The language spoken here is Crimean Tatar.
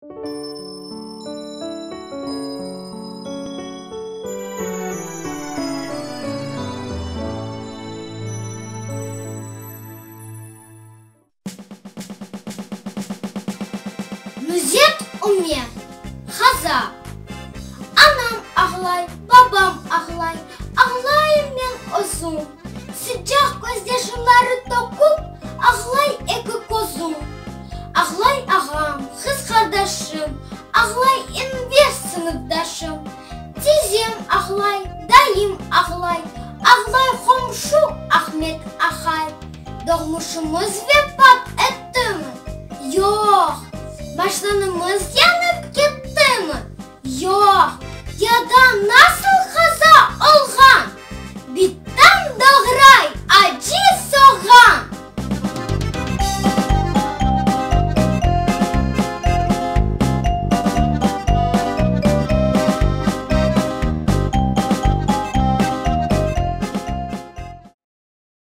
Nuzet Ümer, Haza. Anam ağlay, babam ağlay, ağlayım men özüm. Sıcaq közyaşları töküp, ağlay eki közüm. Ağlay ağam, qız qardaşım, ağlay Enver sınıfdaşım. Tizem ağlay, dayım ağlay, ağlay qomşu Ahmet ahay. Doğmuşımız vefat ettimi? Yoq. Maşnanımız yanıp kettimi? Yoq. Ya da nasıl qaza olğan? Bittan doğru!